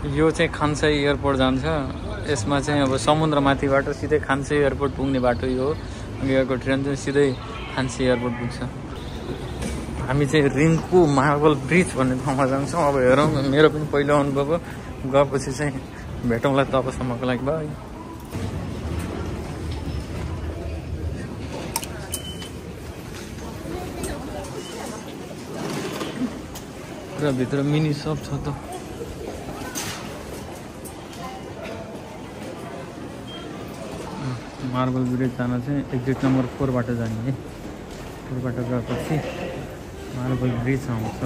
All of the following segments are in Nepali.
यो चाहिँ खानसाई एयरपोर्ट जान्छ। यसमा चाहिँ अब समुद्रमाथिबाट सिधै खानसाई एयरपोर्ट पुग्ने बाटो यो हो। अनि यहाँको ट्रेन चाहिँ सिधै खानसाई एयरपोर्ट पुग्छ। हामी चाहिँ रिङ्कू मार्बल ब्रिज भन्ने ठाउँमा जान्छौँ। अब हेरौँ, मेरो पनि पहिलो अनुभव हो। गएपछि चाहिँ भेटौँला तबसम्मको लागि बाई। पुरा भित्र मिनी सप छ त। मार्बल ब्रिज जान चाहिँ एक्जिट नम्बर 4 बाटो जाने है। 4 बाटो गएपछि मार्बल ब्रिज आउँछ।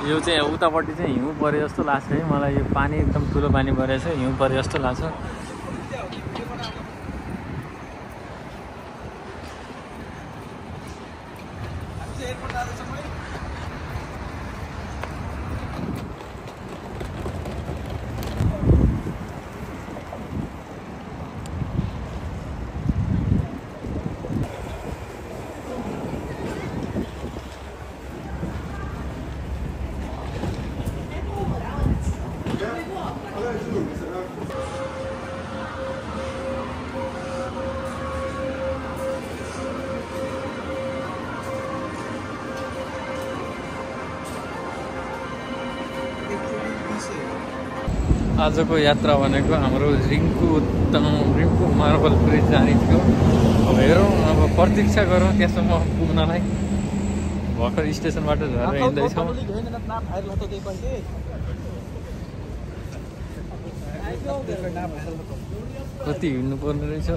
यो चाहिँ उतापट्टि चाहिँ हिउँ परे जस्तो लाग्छ है मलाई। यो पानी एकदम ठुलो पानी परेछ, हिउँ परे जस्तो लाग्छ। आजको यात्रा भनेको हाम्रो रिङ्कू मार्बल ब्रिज जाने थियो। अब हेरौँ, अब प्रतीक्षा गरौँ त्यहाँसम्म पुग्नलाई। भर्खर स्टेसनबाट झरेर हिँड्दैछौँ। कति हिँड्नु पर्ने रहेछ?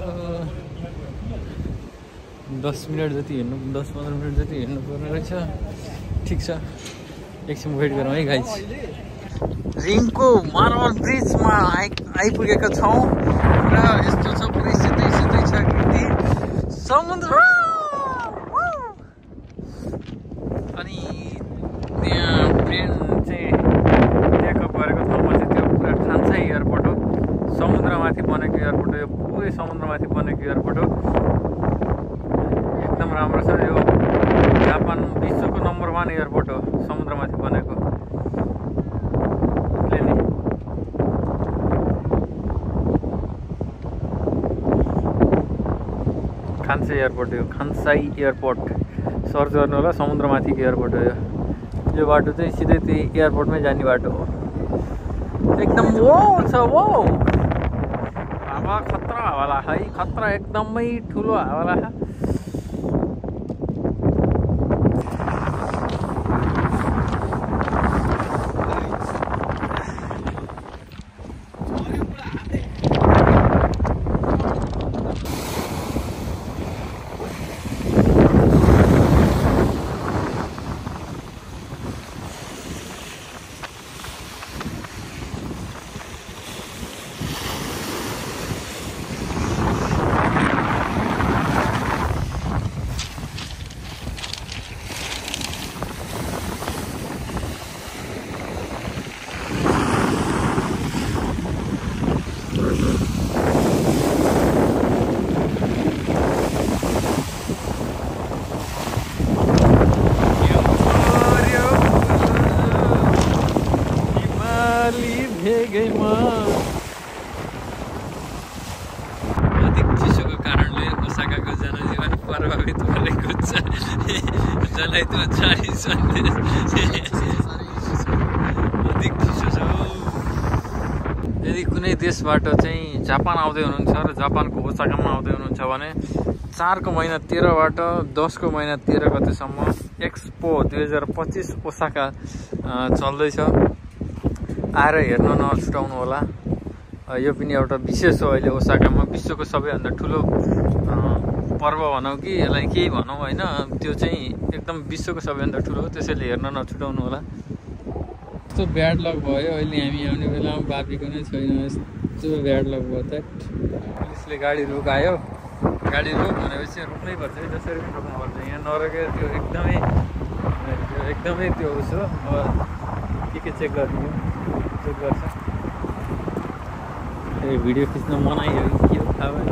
10 मिनट जति हिँड्नु, 10-15 मिनट जति हिँड्नु पर्ने रहेछ। ठिक छ, एकछिन वेट गरौँ है गाइज। रिङ्कू मार्बल ब्रिजमा आइपुगेका छौँ र यस्तो छ, पुरै सिधै छ कि समुद्र। अनि त्यहाँ ट्रेन चाहिँ टेकअप गरेको ठाउँमा चाहिँ त्यो पुरा खानसाई एयरपोर्ट हो। समुद्रमाथि बनेको एयरपोर्ट हो। यो पुरै समुद्रमाथि बनेको एयरपोर्ट हो। एकदम राम्रो छ। यो जापान विश्वको नम्बर 1 एयरपोर्ट हो, समुद्रमाथि बनेको। खानसाई एयरपोर्ट हो, खानसाई एयरपोर्ट सर्च गर्नु होला। समुद्रमाथिको एयरपोर्ट हो यो बाटो चाहिँ सिधै त्यही एयरपोर्टमै जाने बाटो हो। एकदम वो छ, वो हावा खतरा हावा लाग्छ है, खतरा एकदमै ठुलो हावा लाग्छ। अधिक चिसोको कारणले ओसाकाको जनजीवन प्रभावित भएको छ। जनैतो जारी सन्देश अधिक चिसो छ। यदि कुनै देशबाट चाहिँ जापान आउँदै हुनुहुन्छ र जापानको ओसाकामा आउँदै हुनुहुन्छ भने 4 को महिना 13बाट 10 को महिना 13 गतेसम्म एक्सपो 2025 ओसाका चल्दैछ। आएर हेर्न नछुटाउनु होला। यो पनि एउटा विशेष हो। अहिले ओसाकामा विश्वको सबैभन्दा ठुलो पर्व भनौँ कि यसलाई केही भनौँ होइन, त्यो चाहिँ एकदम विश्वको सबैभन्दा ठुलो हो। त्यसैले हेर्न नछुटाउनु होला। यस्तो ब्याड लक भयो, अहिले हामी आउने बेलामा बाबीको नै छैन। यस्तो ब्याड लक भयो त। पुलिसले गाडी रोकायो। गाडी रोक भनेपछि रोक्नै पर्छ है, जसरी पनि रोक्नुपर्छ। यहाँ नरोकेर त्यो एकदमै त्यो उस हो। के चेक गरिदियो, चेक गर्छ। भिडियो खिच्न मनाइ हो कि के हो थाहा भएन।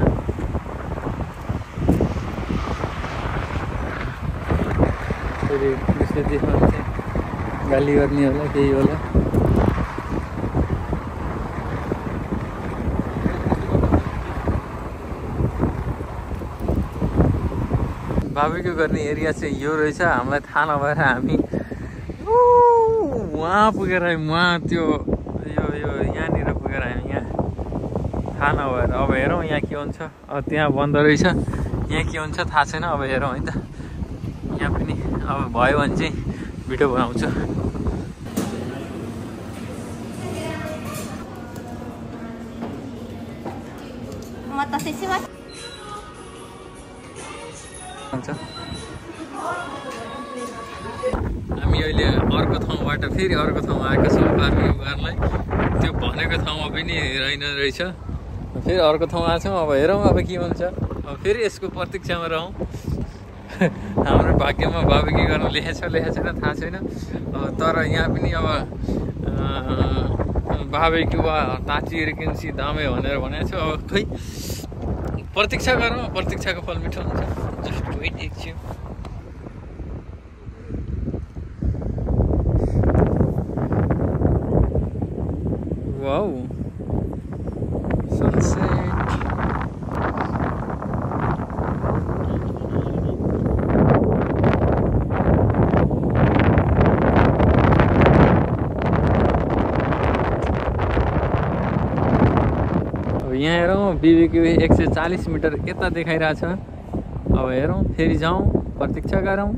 फेरि उसले देखाउनु चाहिँ गाली गर्ने होला केही होला। बार्बिक्यू गर्ने एरिया चाहिँ यो रहेछ। हामीलाई थाहा नभएर हामी वहाँ पुगेर वहाँ त्यो यो यहाँनिर पुगेर हामी यहाँ थाहा नभएर अब हेरौँ यहाँ के हुन्छ। अब त्यहाँ बन्द रहेछ, यहाँ के हुन्छ थाहा छैन। अब हेरौँ है त, यहाँ पनि अब भयो भने चाहिँ भिडियो बनाउँछु। हामी अहिले अर्को ठाउँबाट फेरि अर्को ठाउँमा आएका छौँ बार्बिक्यू गर्नलाई। त्यो भनेको ठाउँमा पनि रहेन रहेछ, फेरि अर्को ठाउँ आएको छौँ। अब हेरौँ अब के हुन्छ। अब फेरि यसको प्रतीक्षामा रहौँ। हाम्रो भाग्यमा बार्बिक्यू गर्न लेखेको छैन थाहा छैन। तर यहाँ पनि अब बार्बिक्यू वा ताची रिकेन्सी दामे भनेर भनेको छु। अब खै प्रतीक्षा गरौँ, प्रतीक्षाको फल मिठो हुन्छ। जस्ट वेट एकछिन। Wow sunset. यहाँ हेरौँ बार्बिक्यू 140 मिटर यता देखाइरहेछ। अब हेरौँ फेरि जाउँ, प्रतीक्षा गरौँ।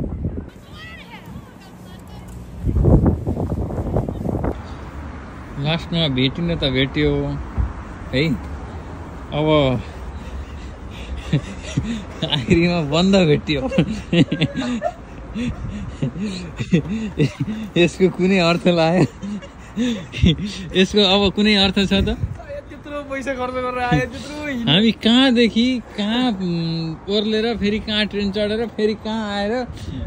लास्टमा भेटिन त भेट्यो है। अब आखिरीमा बन्द भेट्यो। यसको कुनै अर्थ लाग्यो? यसको अब कुनै अर्थ छ त? पैसा खर्च गरेर आयो त्यत्रो। हामी कहाँदेखि कहाँ ओर्लेर फेरि कहाँ ट्रेन चढेर फेरि कहाँ आएर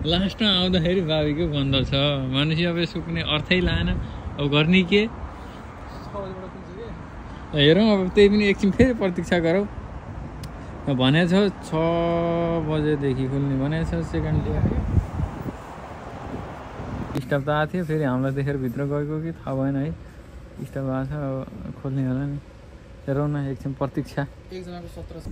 लास्टमा आउँदाखेरि बार्बिक्यू बन्द छ भनेपछि अब यसको कुनै अर्थै लागेन। अब गर्ने के? हेरौँ अब त्यही पनि एकछिन फेरि प्रतीक्षा गरौँ। भनेको छ 6 बजेदेखि खुल्ने भनेको छ। सेकेन्ड स्टाफ त आएको थियो, फेरि हामीलाई देखेर भित्र गएको कि थाहा भएन है। स्टाफ आएको छ, अब खोल्ने होला नि। हेरौँ न एकछिन प्रतीक्षा। एकजनाको 17।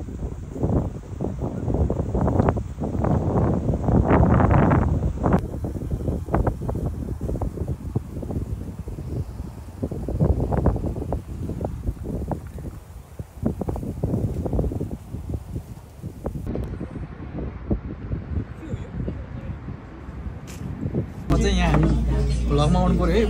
म चाहिँ यहाँ भ्लगमा आउनु पर्यो है।